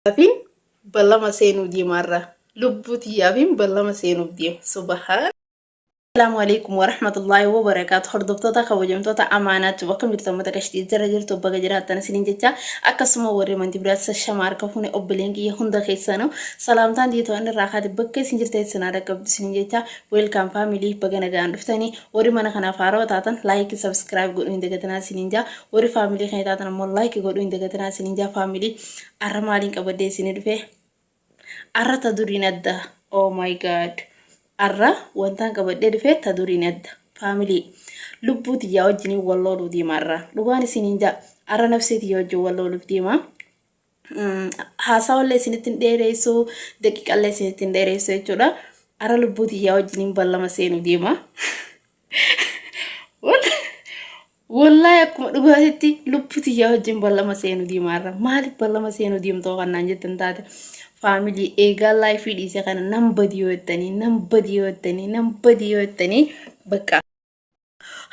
Tiyyaafin ballama seenuu deema har'a. Lubbuu tiyyaafin ballama seenuuf deema. Subahaan. Asalaamu alaikum warahmatullaahi wabarakaatu. Hordoftoota kabajamtoota amaanaatti bakka jirtan uummata qashtii jira jirtu baga jiraattan isiniin jecha akkasuma warri amantii biraatti shashama harka fuune obboleen kiyya hunda keessanuu salaamtaan tiyya ta'an irraa kaate bakka isin jirtan isin haa dhaqqabdu isiniin jecha welcome family baga nagaan dhuftanii warri mana kanaaf haarawaa taatan like subscribe godhuu hin dagatinaa isiniin jaa warri family kana taatan ammoo like godhuu hin dagatinaa isiniin jaa family Arra maaliin qabadhee isinii dhufe? Arra ta duriin adda. Oh my god. Arra wantaan qabadhee dhufe ta duriin adda. Family. Lubbuu tiyyaa wajjiniin wal looluu deema arra. Dhugaan isiniin jaa. Arra nafsee tiyya wajjin wal looluuf deema. Haasawallee isinitti hin dheereessu, daqiiqallee isinitti hin dheereessu jechuudha. Arra lubbuu tiyyaa wajjiniin ballama seenuu deema. Wallahi akkuma dhugaatitti lubbuu tiyyaa wajjin ballama seenu deema har'a. Maaliif ballama seenu deemtoo kan naan jettan taate. Faamilii eegaa laayifii dhiise kana nan badi yoo jettanii nan badi yoo jettanii nan badi yoo jettanii bakka.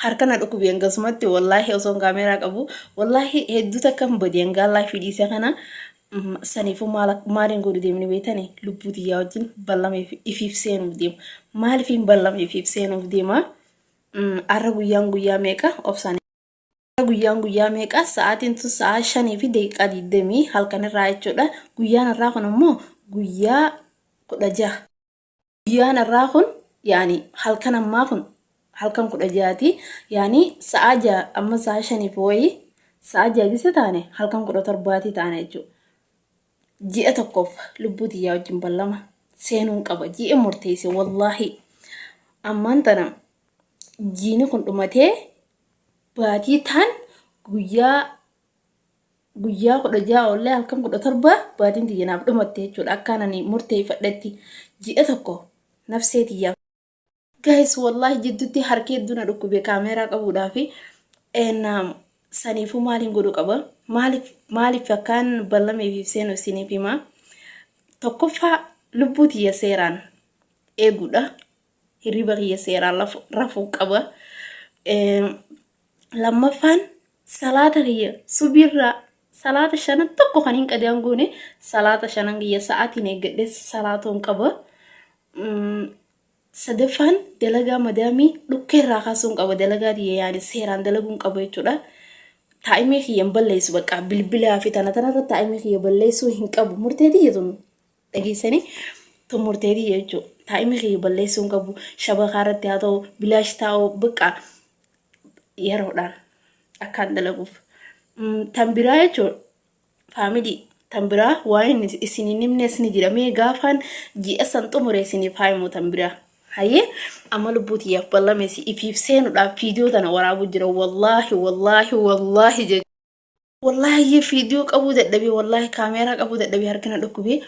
Harka na dhukkubi hangasumatti wallaahi osoon kaameeraa qabu wallaahi hedduu takka hin badi hangaa laayifii dhiise kana saniifuu maal maaliin godhu deemni beektanii lubbuu tiyyaa wajjin ballama ifiif seenuuf deema. Maaliif ballama ifiif seenuuf deema? Arra guyyaan guyyaa meeqa obsaan Arra guyyaan guyyaa meeqa sa'aatiin tun sa'a 5:20 halkan irraa jechuudha. Guyyaan irraa kun ammoo guyyaa 16. Guyyaan irraa kun yaani halkan ammaa kun halkan 16ti. Yaani sa'a 6 amma sa'a shaniif wayii sa'a 6 gisa taane halkan 17ti taane jechuudha. Ji'a tokkoof lubbuu tiyyaa wajjin ballama seenuun qaba. Ji'a murteesse wallaahi. Ammaan tana jiini kun dhumatee baatii taan guyyaa guyyaa 16 oollee halkan 17 baatiin tiyya naaf dhumatte jechuudha. Akkaan ani murteeffadhetti ji'a tokko nafsee tiyyaaf. Guys wallahi jidduutti harki hedduu na dhukkube kaameeraa qabuudhaafi saniifuu maaliin godhuu qaba maaliif maaliif akkaan ballameef seenu isiniif hima tokkoffaa lubbuu tiyya seeraan eeguudha hirriba kiyya seeraan rafuu qaba lammaffaan salaata kiyya subiirraa salaata shanan tokko kan hin qadaan goone salaata shanan kiyya sa'aatiin eeggadhe salaatuun qaba. Sadaffaan dalagaa madaamii dhukkee irraa kaasuun qaba dalagaa tiyya yaani seeraan dalaguun qaba jechuudha. Taa'imee kiyya hin balleessu bakka bilbilaa fi tana tanarra taa'imee kiyya balleessuu hin qabu murtee tiyya tun dhageessanii tun murtee tiyya jechuudha. Taa'imee kiyya balleessuu hin qabu shabakaa irratti haa ta'u bilaash taa'u bakka yeroodhaan akkaan dalaguuf. Tan biraa jechuudha. Family tan biraa waan inni isin hin himnes ni jira mee gaafaan ji'a san xumure isiniif haa himu tan biraa hayyee amma lubbuu tiyyaaf ballame si ifiif seenuudhaaf viidiyoo tana waraabuu jira wallaahi wallaahi wallaahi jechuudha. Wallaahi viidiyoo qabuu dadhabee wallaahi kaameeraa qabuu dadhabee harki na dhukkubee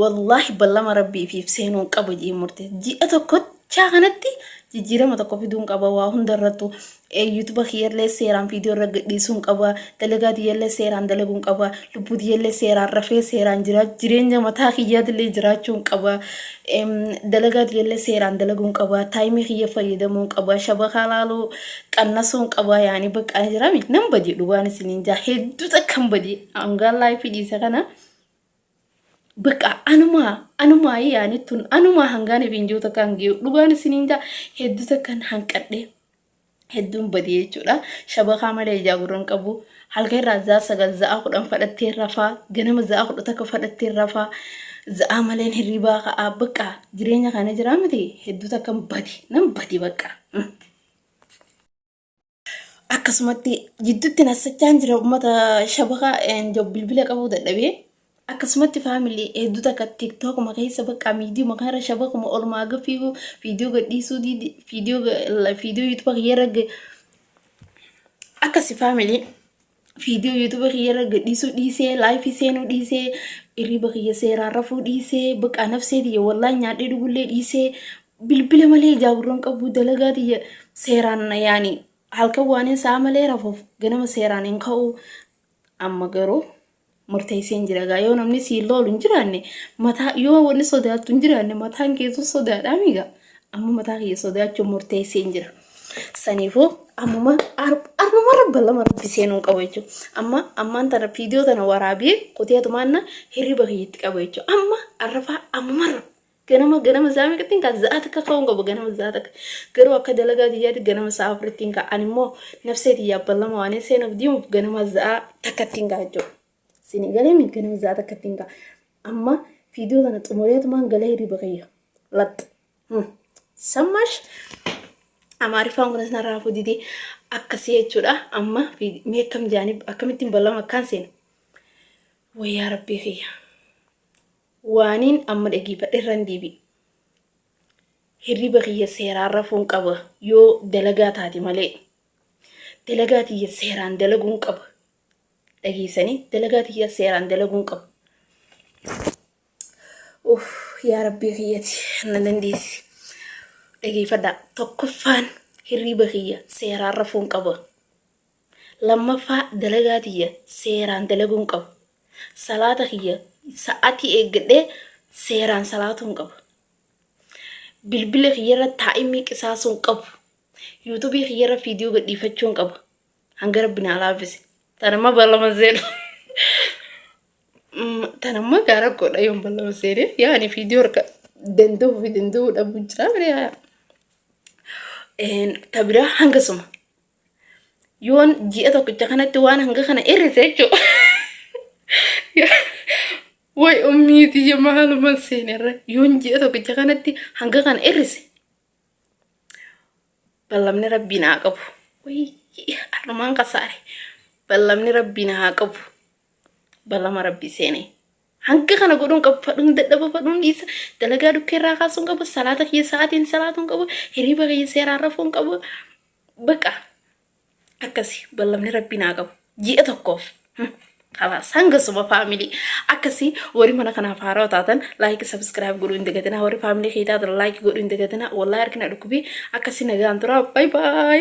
wallaahi ballama rabbii ifiif seenuun qaba jee murte ji'a tokkochaa kanatti jijjiirama tokko fiduun qaba waa hunda irrattu YouTube kiyyallee seeraan viidiyoo irra gadhiisuun qaba dalagaa tiyyallee seeraan dalaguun qaba lubbuu tiyyallee seeraan rafee seeraan jira jireenya mataa kiyyaatillee jiraachuun qaba dalagaa tiyyallee seeraan dalaguun qaba taayimii kiyya fayyadamuun qaba shabakaa laaluu qannasuun qaba yaani bakka jirami nan badi dhugaan isiniin jaa hedduu takkan badi hangaan laayifii dhiise kana Bakka anumaa anumaa yaani tun anumaa hangaan ifiin jiru takka hangiyu dhugaan isiniin jaa hedduu takkan hanqadhe hedduun badii jechuudha. Shabakaa malee ijaa gurra hin qabu. Halkan irraa za'a 9 za'a 10 fadhattee rafaa ganama za'a 11 fadhattee rafaa za'a maleen hirribaa ka'aa bakka jireenya kana jiraa miti hedduu takkan badi nan badi bakka. Akkasumatti jidduutti nassachaan jira uummata shabakaa bilbila qabuu dadhabee akkasumatti faamilii hedduu takka tiktookuma keessa bakka miidiyuma kanarra shabakuma olmaa ga fiiguu viidiyoo gadhiisuu viidiyoo viidiyoo yuutuuba kiyyarra akkasi faamilii viidiyoo yuutuuba kiyyarra gadhiisuu dhiisee laayifii seenuu dhiisee hirriba kiyya seeraan rafuu dhiisee bakka nafsee tiyya wallaahi nyaadhee dhugullee dhiisee bilbila malee ijaa gurran qabu dalagaa tiyya seeraan yaani halkan waan hin sa'a malee rafuuf ganama seeraan hin ka'u amma garuu murteesseen jira gaa yoo namni siin loolu hin jiraanne mataa yoo wanni sodaattu hin jiraanne mataan keetu sodaadhaa miga amma mataa kiyya sodaachuun murteesseen jira. Saniifuu ammuma armuma rabba lama rabbi seenuu qabu jechuudha. Amma ammaan tana viidiyoo tana waraabee qoteetumaan hirriba kiyyatti qabu jechuudha. Amma arrafaa ammuma rabba. Ganama ganama sa'a meeqatti hin ka'a? Za'a takka ka'uun qaba ganama za'a takka. Garuu akka dalagaa tiyyaatti ganama sa'a afuritti hin ka'a. Ani immoo nafsee tiyyaaf ballama waan hin seenuuf deemuuf ganama za'a takkatti hin ka'a jechuudha. Isin galee mi ganama za'a takkatti hin ka'a. Amma viidiyoo kana xumureetumaan galee hirriba kiyya. Lax. Sammash Amaariffaan kunis narraa fuditi akkasii jechuudha. Amma mee akkam jaanii akkamittiin ballama akkaan seena. Wayyaa rabbii kiyya. Waaniin amma dhageeffadhe irran deebi'e. Hirriba kiyya seeraan rafuun qaba yoo dalagaa taate malee. Dalagaa tiyya seeraan dalaguun qaba. Dhageessanii dalagaa tiyya seeraan dalaguun qaba. Uff yaa rabbii kiyyati na dandeessi. Dhageeffadhaa tokkoffaan hirriba kiyya seeraan rafuun qaba. Lammaffaa dalagaa tiyya seeraan dalaguun qaba. Salaata kiyya sa'atii eeggadhee seeraan salaatuun qaba. Bilbila kiyyarra taa'imii qisaasuun qabu. Yuutuubii kiyyarra viidiyoo gadhiifachuun qaba. Hanga rabbi naa laaffise. Tanamma balama seenu. Tanamma gaara godha yoon balama seene. Yaani viidiyoo harka danda'uu fi danda'uu dhabuu jira. Ta biraa hangasuma. Yoon ji'a tokkicha kanatti waan hanga kana hir'ise jechuudha. Way ummii tiyya maaluma seenerra yoon ji'a tokkicha kanatti hanga kana hir'ise. Ballamni rabbii naa qabu. Way armaan kasaare. Ballamni rabbii naa qabu. Ballama rabbii seenee. Hanga kana godhuun qabu fadhuun dadhaba fadhuun dhiisa dalagaa dhukkee irraa kaasuun qabu salaata kiyya sa'aatiin salaatuun qabu hiriiba kiyya seeraan rafuun qabu baqa akkasi ballamni rabbii naa qabu ji'a tokkoof. Kalaas hanga suma faamilii akkasii warri mana kanaaf haarawaa taatan laayikii sabskiraayib godhuu hin dagatinaa warri faamilii kee taatan laayikii godhuu hin dagatinaa wallahi harkina dhukkubii akkasii nagaan turaa baay baay.